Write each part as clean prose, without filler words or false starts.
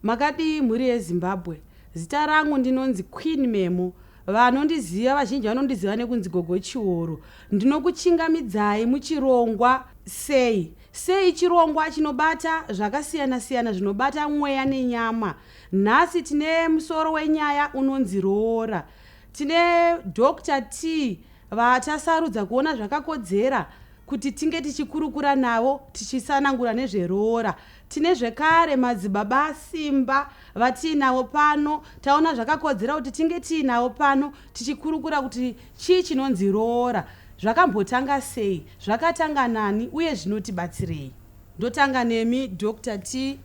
Makadii mhuri yeZimbabwe? Zita rangu ndinonzi Queen Memo. Vanondiziva vazhinji vanondiziva nekunzi Gogo Chihoro. Ndinokuchingamidzai muchirongwa Sei? Sei chirongwa chinobata zvakasiyana-siyana zvinobata mweya nenyama. Nhasi tine musoro wenyaya unonzi roora. Tine Doctor T vatasarudza kuona zvakakodzera kuti tinge tichikurukura navo tichisanangura nezveroora. Tine zvekare madzibaba Simba vatiinavo pano. Taona zvakakodzera kuti tinge tiinavo pano tichikurukura kuti chii chinonzi roora, zvakambotanga sei, zvakatanga nani uye zvinotibatsirei. Ndotanga nemi Doctor T.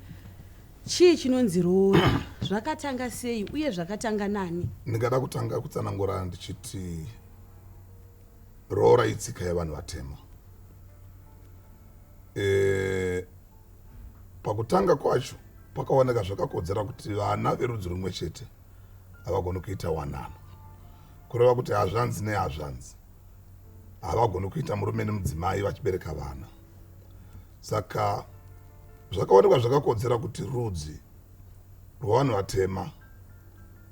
Chii chinonzi roora, zvakatanga sei uye zvakatanga nani? Ndingada kutanga kutsanangura ndichiti roora itsika yevanhu vatema. E, pakutanga kwacho pakaoneka zvakakodzera kuti vana verudzi rumwe chete havagoni kuita wanano, kureva kuti hazvanzi nehazvanzi havagoni kuita murume nemudzimai vachibereka vana. Saka zvakaonekwa zvakakodzera kuti rudzi rwavanhu vatema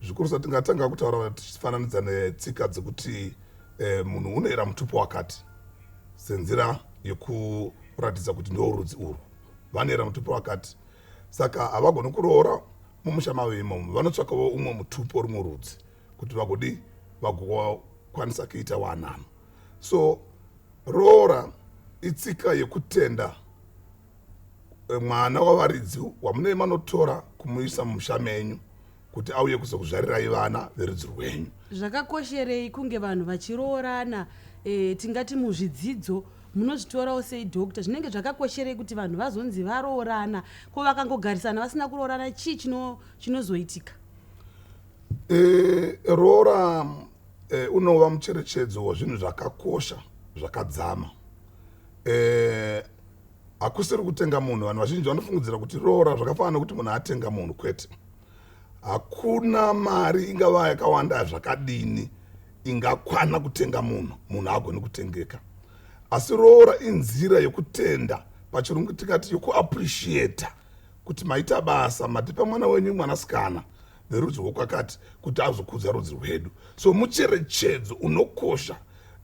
zvikurusa tingatanga kutaura tichifananidza netsika dzekuti eh, munhu unoera mutupo wakati senzira yekuratidza kuti ndo rudzi urwu vanoera mutupo wakati saka havagoni kuroora mumusha mavo imomo vanotsvakawo umwe mutupo rumwe rudzi kuti vagodi vagokwanisa kuita wanano so roora itsika yekutenda eh, mwana wavaridzi wamunee manotora kumuisa mumusha menyu kuti auye kuzokuzvarirai vana verudzi rwenyu. Zvakakosherei kunge vanhu vachiroorana e, tingati muzvidzidzo munozvitorawo sei doctor zvinenge zvakakosherei kuti vanhu vazonzi varoorana ko vakangogarisana vasina kuroorana chii chinozoitika e, roora e, unova mucherechedzo wezvinhu zvakakosha zvakadzama e, hakusiri kutenga munhu vanhu vazhinji vanofungidzira kuti roora zvakafanana nekuti munhu atenga munhu kwete hakuna mari ingava yakawanda zvakadini ingakwana kutenga munhu munhu haagoni kutengeka asi roora inzira yekutenda pachirungu tikati yekuappreciata kuti maita basa matipa mwana wenyu mwanasikana verudzi rwokwakati kuti azokudza rudzi rwedu so mucherechedzo unokosha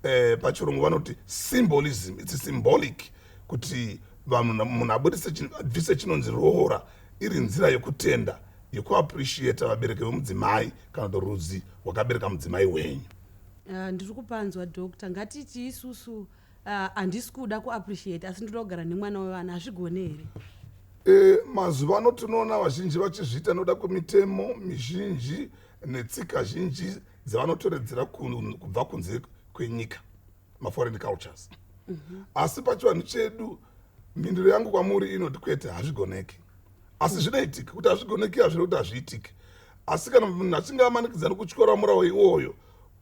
eh, pachirungu vanoti symbolism its symbolic kuti vanhu munhu abudise abvise chinonzi roora iri nzira yekutenda yekuappreciata vabereki vemudzimai kana kuti rudzi rwakabereka mudzimai wenyu ndiri kupanzwa doctor ngatiti isusu ah, handisi uh, kuda kuappreciate asi ndoda kugara nemwana wevana hazvigone here e, mazuva ano tinoona vazhinji vachizviita noda kwemitemo mizhinji netsika zhinji dzavanotoredzera kubva kunze kwenyika maforeign cultures mm -hmm. asi pachivanhu chedu mhinduro yangu kwamuri inoti kwete hazvigoneki asi zvinoitika kuti hazvigoneki hazviri kuti hazviitiki asi kana munhu achinge amanikidza nokutyora murawo iwoyo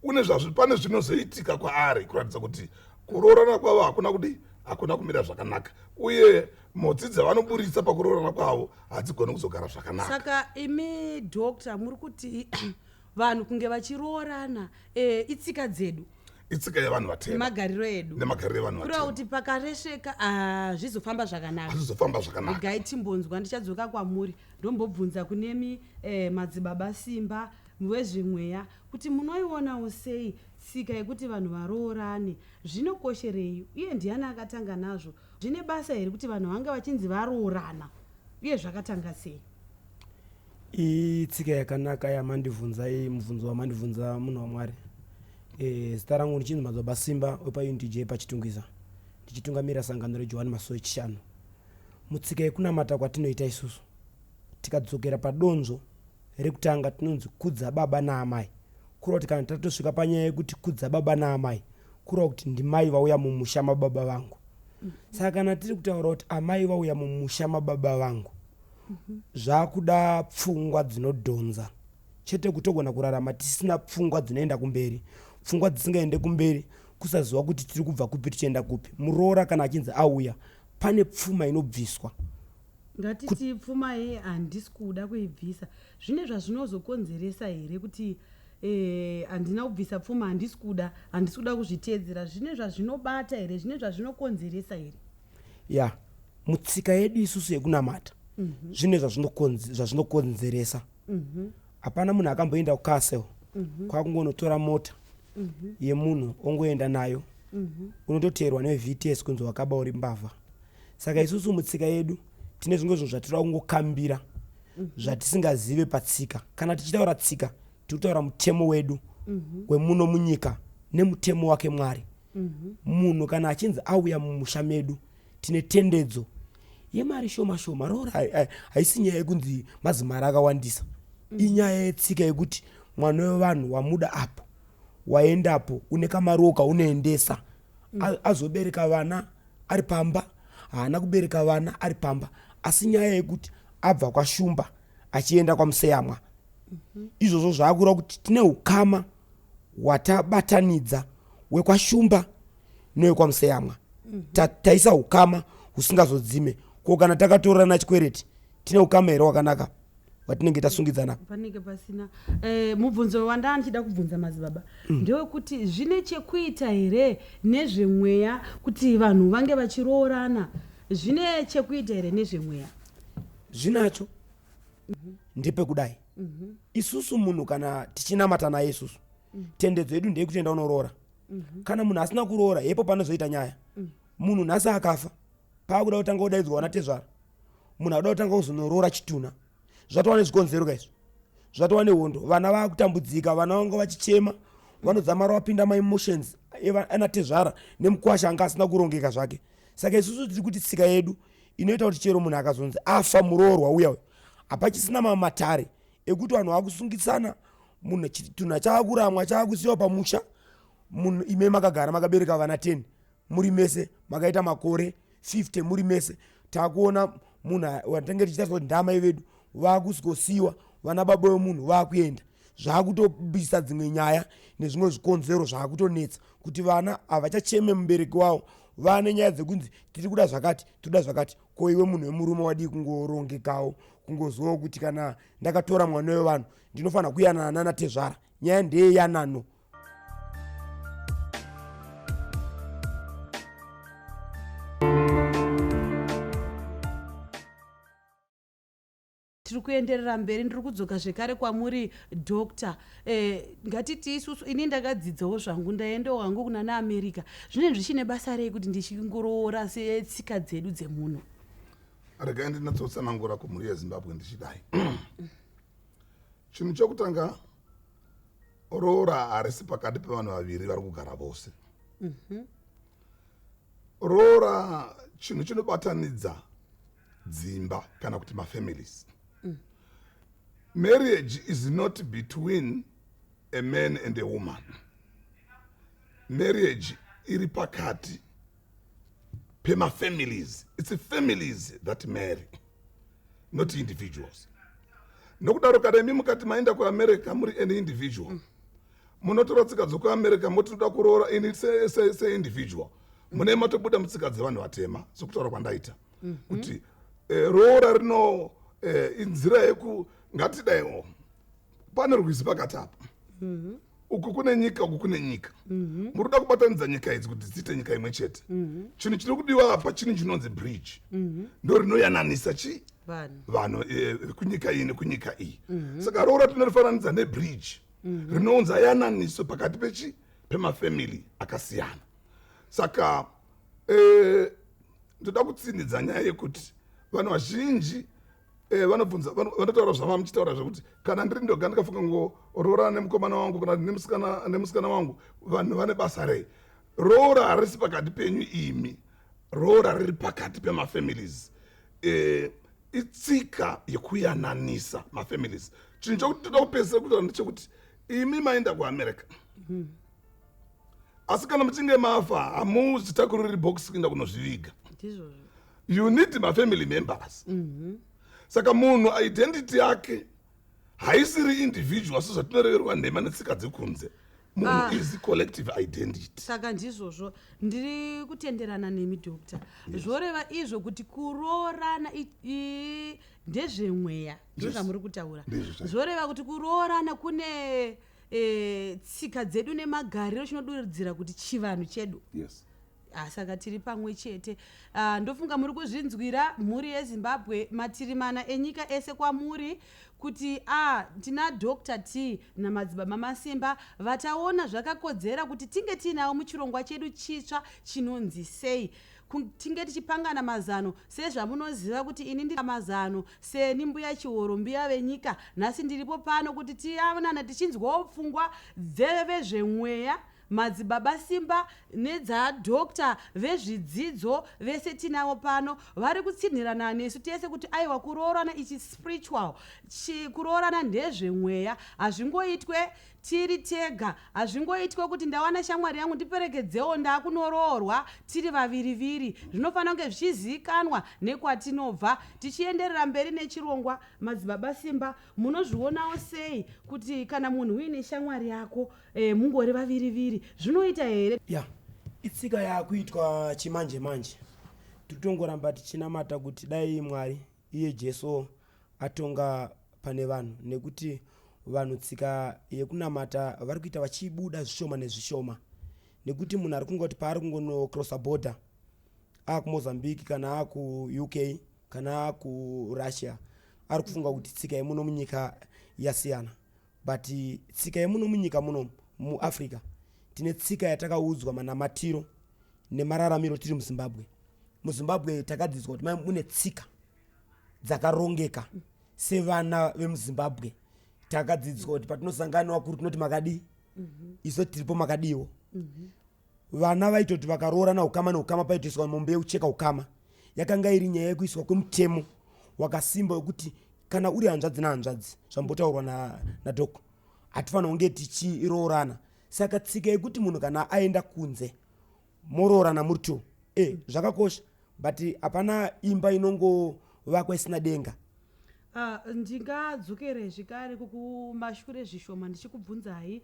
une zvazvi pane zvinozoitika kwaari kuratidza kuti kuroorana kwavo hakuna kudi hakuna kumira zvakanaka uye motsi dzavanoburitsa pakuroorana kwavo hadzigoni kuzogara zvakanaka saka imi doctor muri kuti vanhu kunge vachiroorana e, itsika dzedu itsika yevanhu vatema nemagariro edu nemagariro evanhu kureva kuti pakaresveka hazvizofamba ah, zvakanaka hazvizofamba zvakanaka regai timbonzwa ndichadzoka kwamuri ndombobvunza kunemi eh, madzibaba simba wezvemweya kuti munoionawo sei tsika yekuti vanhu varoorane zvinokosherei uye ndiani akatanga nazvo zvine basa here kuti vanhu vange vachinzi varoorana uye zvakatanga sei Itsika yakanaka yamandibvunza iyi mubvunzo wamandibvunza munhu waMwari. E, zita rangu ndichinzi Madzibaba Simba wepaUNTJ paChitungwiza ndichitungamira sangano reJohani Masowe Chishanu. Mutsika yekunamata kwatinoita isusu tikadzokera padonzvo rekutanga tinonzi kudza baba naamai kureva kuti kana tatosvika panyaya yekuti kudza baba naamai kureva kuti ndimai vauya mumusha mababa vangu saka kana tiri kutaura kuti amai vauya mumusha mababa vangu Zvakuda pfungwa dzinodhonza chete kutogona kurarama tisina pfungwa dzinoenda kumberi. Pfungwa dzisingaende kumberi kusaziva kuti tiri kubva kupi tichienda kupi. Muroora kana achinzi auya pane pfuma inobviswa. Ngatiti pfuma iyi handisi kuda kuibvisa. Zvine zvazvinozokonzeresa here kuti eh, handina kubvisa pfuma handisi kuda, handisi kuda kuzviteedzera. Zvine zvazvinobata here? Zvine zvazvinokonzeresa here? Ya, mutsika yedu isusu yekunamata. mhm. zvine zvazvinokonzeresa mhm. hapana munhu akamboenda kucastle mhm. kwakungonotora mota yemunhu ongoenda nayo unototeerwa nevts kunzi wakaba uri mbavha saka isusu mutsika yedu tine zvimwe zvinhu zvatinoda kungokambira zvatisingazive patsika kana tichitaura tsika tiri kutaura mutemo wedu wemuno munyika nemutemo wake mwari munhu kana achinzi auya mumusha medu tine tendedzo yemari shoma shoma roora haisi nyaya yekunzi mazimari akawandisa mm. inyaya yetsika yekuti mwana wevanhu wamuda apo waendapo une kamariwo kaunoendesa mm. azobereka vana ari pamba haana kubereka vana ari pamba asi nyaya yekuti abva kwashumba achienda kwamuseyamwa mm -hmm. izvozvo zvaakureva kuti tine ukama watabatanidza wekwashumba newekwamuseyamwa mm -hmm. taisa ukama husingazodzime ko kana takatorerana chikwereti tine ukama here wakanaka watinenge tasungidzana panenge pasina eh, mubvunzo wandaa ndichida kubvunza madzibaba mm. ndewekuti zvine chekuita here nezvemweya kuti vanhu vange vachiroorana zvine chekuita here nezvemweya zvinacho mm -hmm. ndepekudai mm -hmm. isusu munhu kana tichinamata naye isusu mm. tendedzo yedu ndeyekuti enda unoroora mm -hmm. kana munhu asina kuroora hepo panozoita nyaya mm. munhu nhasi akafa paakuda kutanga kudaidzwa wana tezvara munhu akuda kutanga kuzonoroora chitunha zvatova nezvikonzero ka izvi zvatova nehondo vana vakutambudzika vana vanga vachichema vanodzamara vapinda maemotions ana tezvara nemukwasha anga asina kurongeka zvake saka isusu tiri kuti tsika yedu inoita kuti chero munhu akazonzi afa muroorwa uya uyo hapachisina mamatare ekuti vanhu vakusungisana munhu chitunha chaakuramwa chaakusiwa pamusha munhu ime makagara makabereka vana 10 muri mese makaita makore 50 muri mese takuona munhu watange tichitarisa kuti ndamai vedu vakusikosiwa vana baba vemunhu vakuenda zvakutobisa dzimwe nyaya nezvimwe zvikonzero zvakutonetsa kuti vana havachacheme mubereki wavo vane nyaya dzekunzi tiri kuda zvakati tiri kuda zvakati ko iwe munhu wemurume wadii kungorongekawo kungozivawo kuti kana ndakatora mwana wevanhu ndinofanira kuyanana nana tezvara nyaya ndeyeyanano tiri kuenderera mberi ndiri kudzoka zvekare kwamuri doctor eh, ngatiti isusu ini ndakadzidzawo zvangu ndaendawo hangu kuna naamerica zvinenge zvichine basa rei kuti ndichingoroora setsika dzedu dzemuno regai ndinatsotsanangura kumhuri yezimbabwe ndichidai chinhu chekutanga roora harisi pakati pevanhu vaviri vari kugara vose mm -hmm. roora chinhu chinobatanidza dzimba kana kuti mafamilies mm. marriage is not between a man and a woman marriage iri pakati pemafamilies its families that marry not individuals nokudaro kana imi mukati maenda kuamerica muri an individual mm. munotora tsika dzekuamerica moti toda kuroora ini seindividual se, se mune matobuda mutsika dzevanhu vatema sekutaura kwandaita mm -hmm. kuti eh, roora rino eh, inzira yeku ngatidaiwo pane rwizi pakati apa mm -hmm. uku kune nyika uku kune nyika mm -hmm. muri kuda kubatanidza nyika idzi kuti dziite nyika imwe chete mm -hmm. chinhu chiri kudiwa apa chinhu chinonzi bridge mm -hmm. ndo rinoyananisa chi vanhu eh, kunyika iyi nekunyika iyi mm -hmm. saka roora tinorifananidza nebridge mm -hmm. rinounza yananiso pakati pechi pemafamily akasiyana saka eh, ndoda kutsinhidza nyaya yekuti vanhu vazhinji eh, vanobvunza vanotaura zvava muchitaura zvekuti kana ndiri ndoga ndikafunga ngoroorana nemukomana wangu kana nemusikana nemusikana wangu vanhu vane basa rei roora harisi pakati penyu imi roora riri pakati pemafamilies eh, itsika yekuyananisa mafamilies chinhu chokuti toda kupedzisira kutaura ndechekuti imi maenda kuamerica mm. asi kana muchinge mafa hamuzvitakuriri box kuenda kunozviviga you need mafamily members mm -hmm. saka munhu identity yake haisiri individual sezvatinoreverwa nhema netsika dzekunze munhu ah. is collective identity saka ndizvozvo ndiri kutenderana nemi doctor yes. zvoreva izvo kuti kuroorana ndezvemweya ndozvamuri kutaura zvoreva kuti kuroorana kune e, tsika dzedu nemagariro chinodurudzira kuti chivanhu chedu yes. Ah, saka tiri pamwe chete. Ndofunga muri kuzvinzwira mhuri yeZimbabwe, mativi mana enyika ese kwamuri kuti tina Dr T namadzibaba Masimba vataona zvakakodzera kuti tinge tiinavo muchirongwa chedu chitsva chinonzi Sei. Tinge tichipangana mazano sezvamunoziva kuti ini ndiri mazano seni Mbuya Chihoro, mbuya venyika. Nhasi ndiripo pano kuti tiyanane tichinzwawo pfungwa dzevezvemweya, madzibaba Simba, nedzadoctor vezvidzidzo. Vese tinavo pano vari kutsinhirana nesu tese kuti aiwa, kuroorana ichi spiritual, kuroorana ndezvemweya. Hazvingoitwe tiri tega, hazvingoitwe kuti ndawana shamwari yangu ndiperekedzewo ndaakunoroorwa tiri vaviri viri. Zvinofanira kunge zvichizivikanwa nekwatinobva. Tichienderera mberi nechirongwa, madzibaba Simba, munozvionawo sei kuti kana munhu uine shamwari yako, mungori vaviri viri, zvinoita here? Ya, itsika yaakuitwa chimanje manje. Tiri tongoramba tichinamata kuti dai Mwari iye Jesu atonga pane vanhu, nekuti vanhu tsika yekunamata vari kuita vachiibuda zvishoma nezvishoma, nekuti munhu ari kungoti paari kungonocrossa border akuMozambique kana akuUK kana akuRussia, ari kufunga kuti tsika yemuno munyika yasiyana. But tsika yemuno munyika muno muAfrica, tine tsika yatakaudzwa, manamatiro nemararamiro tiri muZimbabwe. MuZimbabwe takadzidzwa kuti mai mune tsika dzakarongeka. Sevana vemuZimbabwe takadzidziswa kuti patinosangana vakuru tinoti makadii, isu tiripo, makadiwo. Vana vaitoti vakaroorana, ukama neukama, paitoiswa mombe yekucheka ukama. Yakanga iri nyaya yekuiswa kwemutemo wakasimba wekuti kana uri hanzvadzi nehanzvadzi, zvambotaurwa nadhoko, hatifanira kunge tichiroorana. Saka tsika yekuti munhu kana aenda kunze moroorana muri two, zvakakosha, but hapana imba inongovakwa isina denga. Ndingadzokere zvekare kumashure zvishoma ndichikubvunzai,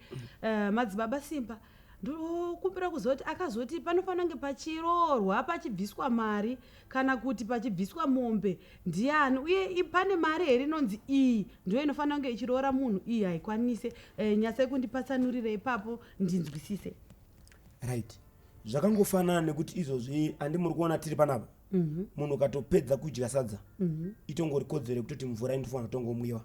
madzibaba Simba. Ndokumbira kuziva kuti akazoti panofanira kunge pachiroorwa pachibviswa mari kana kuti pachibviswa mombe ndiani, uye pane mari here inonzi iyi ndo inofanira kunge ichiroora munhu, iyi haikwanise? Nyatsai kundipatsanurira ipapo ndinzwisise. Right, zvakangofanana nekuti izvozvi handi muri kuona tiri panapa, munhu ukatopedza kudya sadza, itongori kodzero yekutoti mvura inofanira kutongomwiwa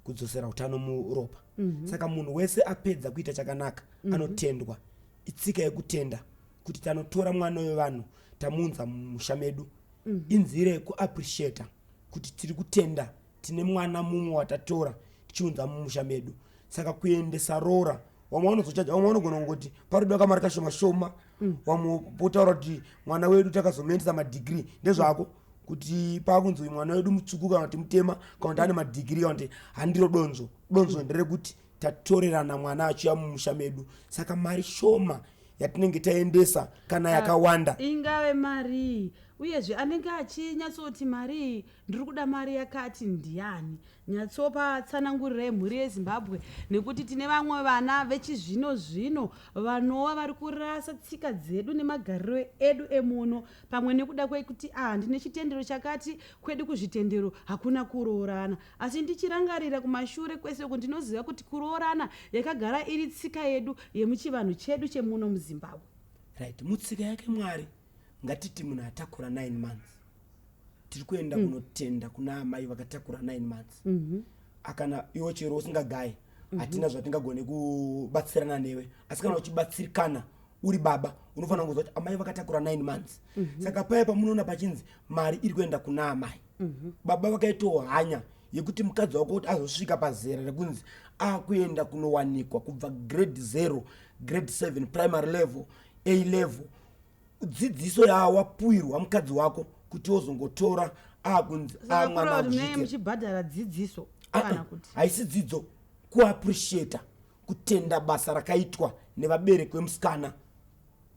kudzosera utano muropa. Saka munhu wese apedza kuita chakanaka anotendwa. Itsika yekutenda kuti tanotora mwana wevanhu tamuunza mumusha medu. Inzira yekuappreciata kuti tiri kutenda tine mwana mumwe watatora tichiunza mumusha medu. Saka kuendesa roora, vamwe vanozochaja, vamwe vanogona kungoti parudo kamari kashoma shoma, vamwe votaura kuti mwana wedu takazomuendesa madhigiri. Ndezvako kuti pakunzi uyu mwana wedu mutsvuku kana kuti mutema kana kuti ane madhigiri kana kuti handiro donzvo. Donzvo nderekuti tatorerana mwana achiuya mumusha medu. Saka mari shoma yatinenge taendesa kana yakawanda, Ingave mari, uyezve anenge achinyatsoti mari iyi ndiri kuda mari yakati ndiani? Nyatsopa tsanangurirai mhuri yeZimbabwe, nekuti tine vamwe vana vechizvino zvino vanova vari kurasa tsika dzedu nemagariro edu emuno, pamwe nekuda kwekuti ndine chitendero chakati, kwedu kuzvitendero hakuna kuroorana. Asi ndichirangarira kumashure kwese uku, ndinoziva kuti kuroorana yakagara iri tsika yedu yemuchivanhu chedu chemuno muZimbabwe. Right, mutsika yake Mwari, ngatiti munhu atakura 9 months, tiri kuenda kunotenda kuna amai vakatakura 9 months. Akana iwo chero usingagayi, hatina zvatingagone kubatsirana newe, asi kana uchibatsirikana uri baba, unofanira kuziva kuti amai vakatakura 9 months. Saka paya pamunoona pachinzi mari iri kuenda kuna amai, baba vakaitawo hanya yekuti mukadzi wako kuti azosvika pazera rekunzi akuenda kunowanikwa, kubva grade 0, grade 7, primary level, A level, dzidziso yawapuirwa mukadzi wako kuti wozongotora akunzi Saka amwana kureva kuti munenge akuzviitira. muchibhadhara dzidziso Ah, kana ah, kuti? Haisi dzidzo, kuappreciata, kutenda basa rakaitwa nevabereki vemusikana.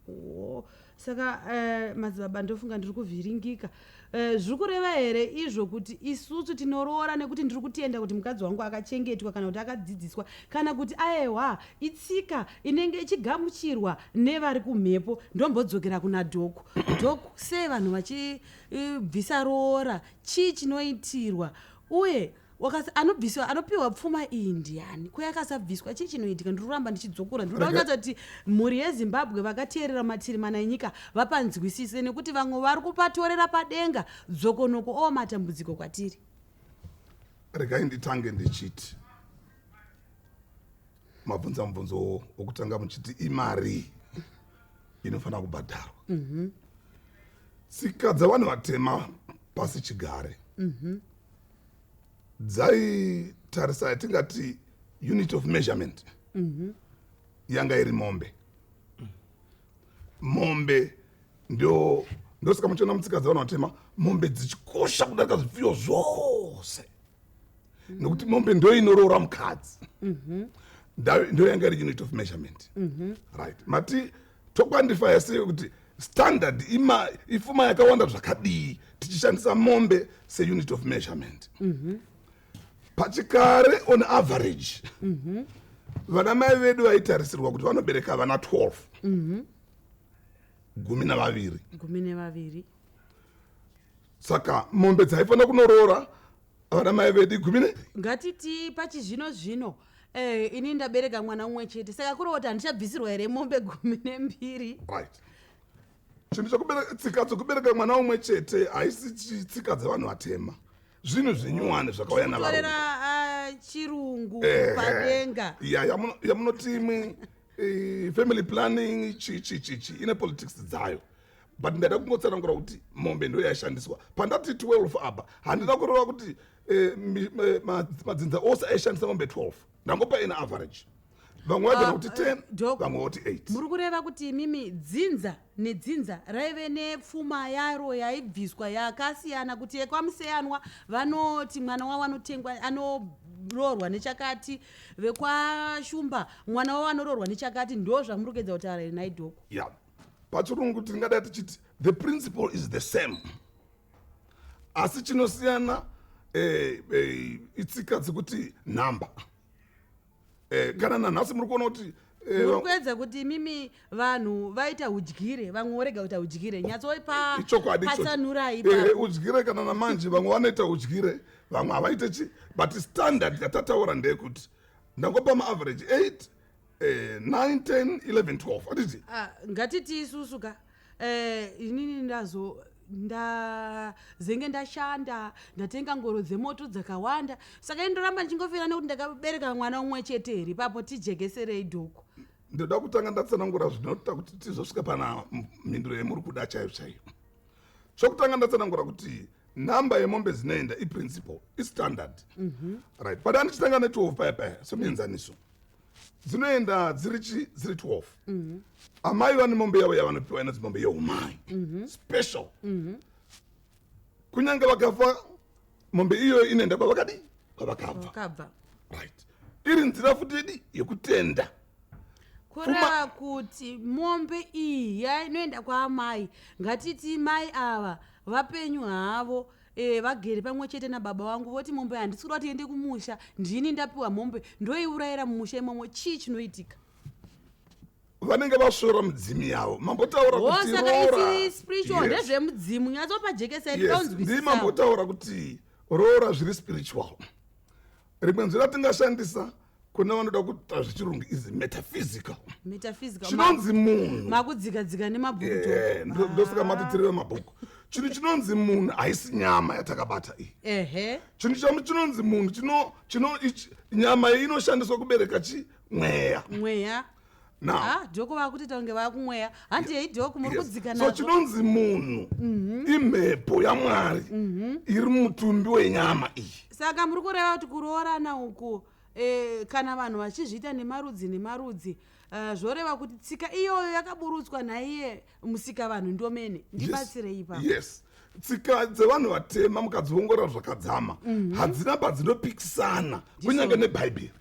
Oh, saka madzibaba, ndofunga ndiri kuvhiringika. Zviri kureva here izvo kuti isusu tinoroora nekuti ndiri kutenda kuti mukadzi wangu akachengetwa kana kuti akadzidziswa, kana kuti aewa, itsika inenge ichigamuchirwa nevari kumhepo? Ndombodzokera kuna dhoku. Dhoku, sei vanhu vachibvisa roora? Chii chinoitirwa? Uye Wakasi anobviswa anopiwa pfuma iyi ndiani? Ko yakasabviswa chii chinoitika? Ndiri kuramba ndichidzokora. Ndiri kuda kunyatsa kuti mhuri yeZimbabwe vakateerera mativi mana enyika vapanzwisise nekuti vamwe vari kupatorera padenga dzokonoko o matambudziko kwatiri. Regai nditange ndichiti mabvunza mubvunzo wokutanga muchiti imari inofanira kubhadharwa. Tsika dzevanhu vatema pasi chigare dzaitarisa yatingati unit of measurement yanga iri mombe. Mombe ndio ndosaka muchiona mutsika dzevanhu vatema mombe dzichikosha kudarika zvipfuyo zvose, nekuti mombe ndo inoroora mukadzi. Ndo yanga iri unit of measurement. Right, mati toquantifya sei kuti standard ifuma yakawanda zvakadii tichishandisa mombe seunit of measurement? Pachikare, on average, vana mai vedu vaitarisirwa kuti vanobereka vana 12, 12. 12. Saka mombe dzaifanira kunoroora vana mai vedu gumi ne Ngatiti pachizvino zvino ini ndabereka mwana umwe chete, saka kureva kuti handichabvisirwa here mombe 12? Right, chinhu chekubereka, tsika dzekubereka mwana umwe chete haisi tsika dzevanhu vatema, zvinhu zvinyuwani zvakauya navarungu. Kutorera chirungu padenga. Ya, yamunoti imwe family planning, chi chi chi chi, ine politics dzayo, but ndada kungotsanangura kuti mombe ndo yaishandiswa. Pandati 12 apa, handina kureva kuti madzinza ose aishandisa mombe 12. Ndangopa ine average. Vamwe vaigona kuti 10, Doc, vamwe voti 8. Muri kureva kuti imimi dzinza nedzinza raive nepfuma yaro yaibviswa yakasiyana, kuti yekwaMuseyanwa vanoti mwana wavo anotengwa, anoroorwa nechakati, vekwaShumba mwana wavo anoroorwa nechakati? Ndo zvamuri kuedza kutaura here nhai Doko? Ya, pachirungu tingadai tichiti the principle is the same, asi chinosiyana itsika dzekuti nhamba kana nanhasi muri kuona kuti Muri kuedza kuti imimi vanhu vaita udyire, vamwe vorega kuita udyire? Ichokwadi ichocho. Nyatsopatsanurai. Udyire kana namanje vamwe vanoita udyire, vamwe havaite chi, but standard yatataura ndeyekuti ndangopa maaverage 8, 9, 10, 11, 12, atiti. Ah, ngatiti isusu ka inini ndazo ndazenge ndashanda, ndatenga ngoro dzemoto dzakawanda, saka indoramba ndichingofira nekuti ndakabereka mwana umwe chete here? Ipapo tijekeserei, Dhoko. Ndoda kutanga ndatsanangura zvinoita kuti tizosvika pana mhinduro yemuri kuda chaiyo chaiyo. Chokutanga, ndatsanangura kuti nhamba yemombe dzinoenda iprinciple, istandard, right? But andichitanga ne12 paya paya somuenzaniso, dzinoenda dziri chi dziri 12. Amai vane mombe yavo yavanopiwa inonzi mombe yeumai, special. Kunyange vakafa, mombe iyoyo inoenda kwavakadii, kwavakabva. Wakabva. Right, iri nzira futi yedi yekutenda. Kureva kuti mombe iyi yainoenda kwaamai, ngatiti mai ava vapenyu havo, vagere pamwe chete nababa vangu, voti mombe handisi kuda kuti iende kumusha, ndini ndapiwa mombe, ndoiurayira mumusha imomo, chii chinoitika? Vanenge vasvora mudzimu yavo. Mambotaura Ho, kuti saka roora isi spiritual. Yes. Ndezvemudzimu, nyatsopajekesai. Yes, Ndinonzwisisa. Ndimambotaura kuti roora zviri spiritual. Rimwe nzira ratingashandisa kune vanoda kuita zvechirungu is metaphysical. Metaphysical. Chinonzi munhu Makudzika-dzika nemabhuku. Ndosaka mati tiri vemabhuku. Chinhu chinonzi munhu haisi nyama yatakabata iyi. Chinhu chamu chinonzi munhu nyama iyi inoshandiswa kubereka chi mweya. Mweya. Now Ah, Dhoko vakutoita kunge vakumweya. Handiyei, Dhoko, muri kudzika So nazvo. chinonzi munhu imhepo yaMwari iri mutumbi wenyama iyi. Saka muri kureva kuti kuroorana uku, kana vanhu vachizviita nemarudzi nemarudzi, zvoreva kuti tsika iyoyo yakaburutswa naiye musika vanhu ndomene? Ndibatsirei ipapo. Yes, tsika dzevanhu vatema mukadziongorora zvakadzama hadzina padzinopikisana kunyange nebhaibheri.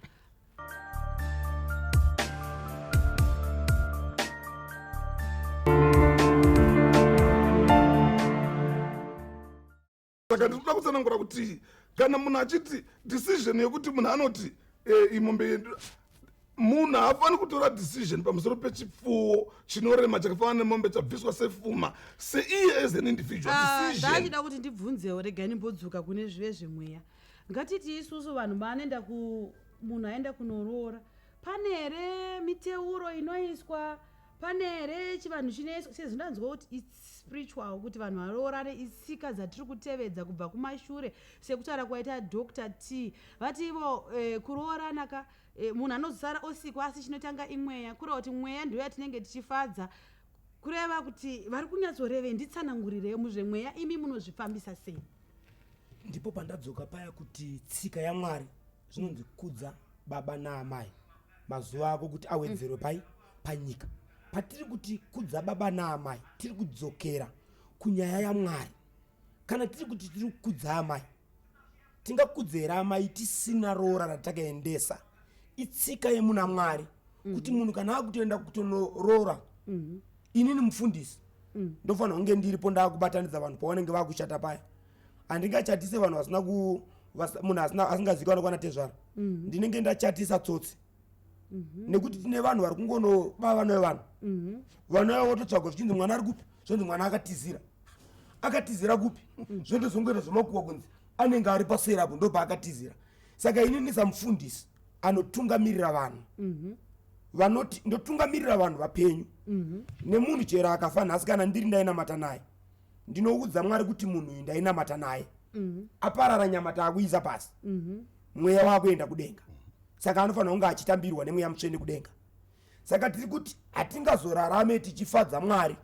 Saka ndinoda kutsanangura kuti kana munhu achiti decision yekuti munhu anoti imombe yedu, munhu haafani kutora decision pamusoro pechipfuwo chinorema chakafanana nemombe chabviswa sefuma seiye as an individual Ah, decision. Ndachida kuti ndibvunzewo, regai ndimbodzoka kune zvive zvemweya. Ngatiti isusu vanhu vanoenda ku munhu aenda kunoroora, pane here miteuro inoiswa? Pane here chivanhu chinoiswa? Sezvo ndanzwa kuti its spiritual kuti vanhu varoorane, itsika dzatiri kutevedza kubva kumashure, sekutaura kwaita Dr T, vati ivo kuroorana ka munhu anozosara osikwa, asi chinotanga imweya, kureva kuti mweya ndiyo yatinenge tichifadza. Kureva kuti vari kunyatsorevei? Nditsanangurirei muzvemweya, imi munozvifambisa sei? Ndipo pandadzoka paya kuti tsika yaMwari zvinonzi kudza baba naamai mazuva ako kuti awedzerwe pai panyika. Patiri kuti kudza baba naamai, tiri kudzokera kunyaya yaMwari. Kana tiri kuti tiri kukudza amai, tingakudze here amai tisina roora ratakaendesa? Itsika yemuna Mwari kuti munhu kana akutoenda kutonoroora, inini mufundisi ndofanira kunge ndiripo ndaakubatanidza vanhu pavanenge vakuchata paya. Handingachatise vanhu vasina ku munhu asina asingazivikanwa kwana tezvara. Ndinenge ndachatisa tsotsi, nekuti tine vanhu vari kungonoba vana vevanhu. Vana vavo vototsvagwa zvichinzi mwana ari kupi, zvonzi mwana akatizira. Akatizira kupi? Zvotozongoita zvemakuwa kunzi anenge ari paseri apo, ndopaakatizira. Saka inini samufundisi anotungamirira vanhu, vanoti ndotungamirira vanhu vapenyu nemunhu chero akafa nhasi, kana ndiri ndainamata naye, ndinoudza Mwari kuti munhu uyu ndainamata naye, aparara, nyama taakuisa pasi, mweya waakuenda kudenga, saka anofanira kunge achitambirwa nemweya mutsvene kudenga. Saka tiri kuti hatingazorarame tichifadza Mwari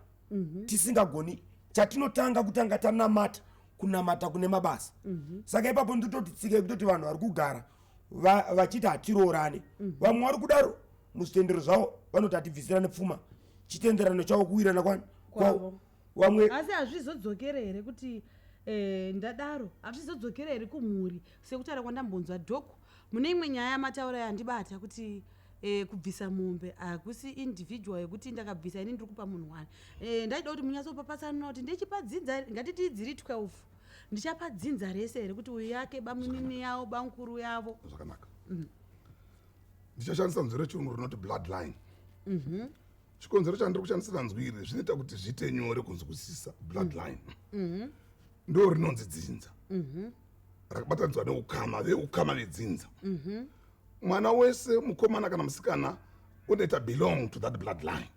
tisingagoni chatinotanga kutanga tanamata, kunamata kune mabasa. Saka ipapo nditoti tsika yekutoti vanhu vari kugara vachiti hatiroorane, vamwe vari kudaro muzvitendero zvavo, vanoti hatibvisirane pfuma, chitenderano chavo, kuwirana kwani kwavo. Kwavo. Vamwe Asi hazvizodzokere here kuti ndadaro, hazvizodzokere here kumhuri, sekutaura kwandambonzwa Dhoku mune imwe nyaya yamataura yandibata kuti kubvisa mombe hakusi individual, yekuti ndakabvisa ini ndiri kupa munhu wani? Ndaida kuti munyatsopapatsanura kuti ndechipa dzinza, ngatiti dziri 12, ndichapa dzinza rese here, kuti uyu yake, bamunini yavo, bankuru yavo? Zvakanaka. Ndichashandisa nzwi rechirungu rinoti bloodline. Chikonzero chandiri kushandisira nzwi iri, zvinoita kuti zviite nyore kunzwisisa. Bloodline ndo rinonzi dzinza rakabatanidzwa neukama, veukama vedzinza. Mwana wese, mukomana kana musikana, unoita belong to that bloodline.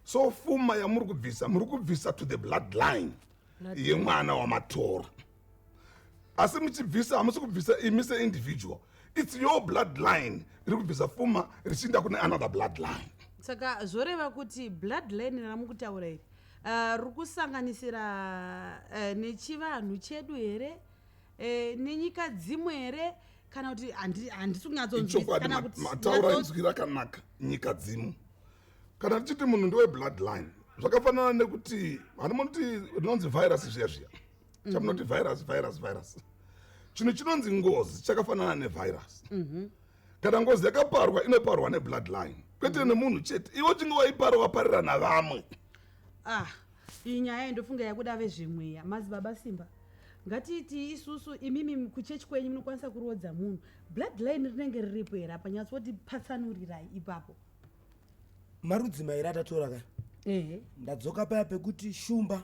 So fuma yamuri kubvisa, muri kubvisa to the bloodline yemwana wamatora. Asi muchibvisa, hamusi kubvisa imi seindividual. Its your bloodline riri kubvisa fuma richiinda kune another bloodline. Saka zvoreva kuti bloodline ramukutaura iri riri kusanganisira nechivanhu chedu here, nenyika dzimwe here, kana kuti handisi kunyatsonzwisisa? Ichokwadi. Kana kuti Mataura inzwi rakanaka, nyika dzimu. Kana tichiti munhu ndewe bloodline, zvakafanana nekuti handimonoti rinonzi virus zviya zviya chamunoti virus, virus, virus. Chinhu chinonzi ngozi chakafanana nevirus. Kana ngozi yakaparwa, inoparwa nebloodline, kwete nemunhu chete. Iwe uchinge waipara, waparira navamwe. Ah, iyi nyaya ndofunga yakuda vezvemweya. Madzibaba Simba, ngatiti isusu, imimi kuchechi kwenyu munokwanisa kurodza munhu, bloodline rinenge riripo here apa? Nyatsoti patsanurirai ipapo. Marudzi mairi atatora ka. Ndadzoka paya pekuti shumba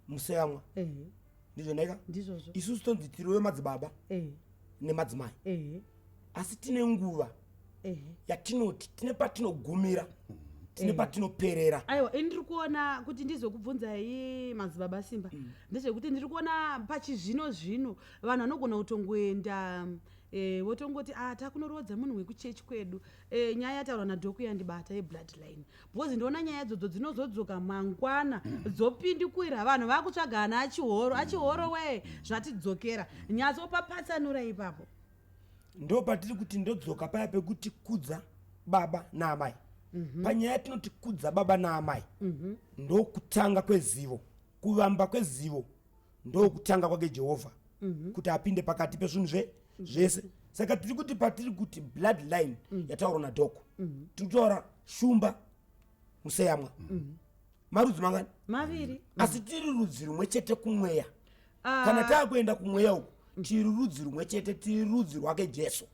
museyamwa. Ndizvo ndaika. Ndizvozvo. Isusu tonzi tiriwe madzibaba nemadzimai, asi tine nguva yatinoti tine patinogumira, tine patinoperera. Aiwa, ini ndiri kuona kuti ndizokubvunzai, Madzibaba Simba, ndezvekuti ndiri kuona pachizvino zvino vanhu vanogona kutongoenda votongoti ah, takunoroodza munhu wekuchechi kwedu. Nyaya yataurwa nadhoku yandibata yebloodline, because ndinoona nyaya idzodzo dzinozodzoka mangwana dzopindikwira, vanhu vakutsvaga ana achihoro achihoro we zvatidzokera. Nyatsopapatsanura ipapo. Ndo patiri kuti ndodzoka paya pekuti kudza baba naamai. Panyaya yatinoti kudza baba naamai, ndokutanga kwezivo, kuvamba kwezivo, ndokutanga kwake Jehovha kuti apinde pakati pezvinhu zvese. Saka tiri kuti patiri kuti bloodline yataurwa nadhoko, tiri kutaura shumba museyamwa, marudzi mangani? Maviri. Asi tiri rudzi rumwe chete kumweya. Ah. Kana taakuenda kumweya uku, tiri rudzi rumwe chete, tiri rudzi rwake Jesu.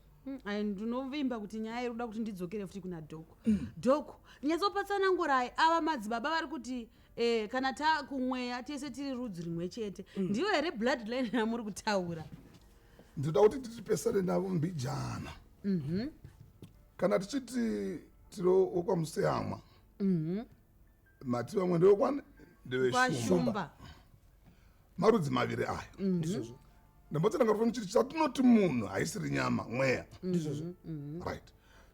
Ai, ndinovimba kuti nyaya iri kuda kuti ndidzokere futi kuna dhoko. Dhoko, nyatsopatsanangurai, ava madzibaba vari kuti kana takumweya tese tiri rudzi rimwe chete. Ndiyo here bloodline yamuri kutaura? Ndinoda kuti titipesane navo mbijana. Kana tichiti tiro wokwaMuseyamwa, mati vamwe ndewekwani? Ndeveshumba. Kwashumba. Marudzi maviri aya. Ndizvozvo. Ndambotsanangura kuti chiti chatinoti munhu haisiri nyama, mweya. Ndizvozvo. Right,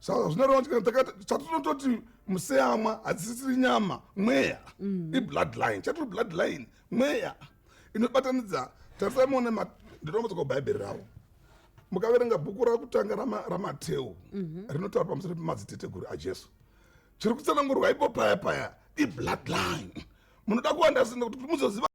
saka zvinoreva kuti kana chatinototi Museyamwa hadzisisiri nyama, mweya, ibloodline. Chatiri bloodline, mweya inobatanidza. Tarisai muone, ndinombodzoka kubhaibheri ravo. Mukaverenga bhuku rakutanga raMateu rinotaura pamusoro pemadziteteguru aJesu, chiri kutsanangurwa ipo paya paya ibloodline. Munoda kuwanda sinda kuti muzoziva.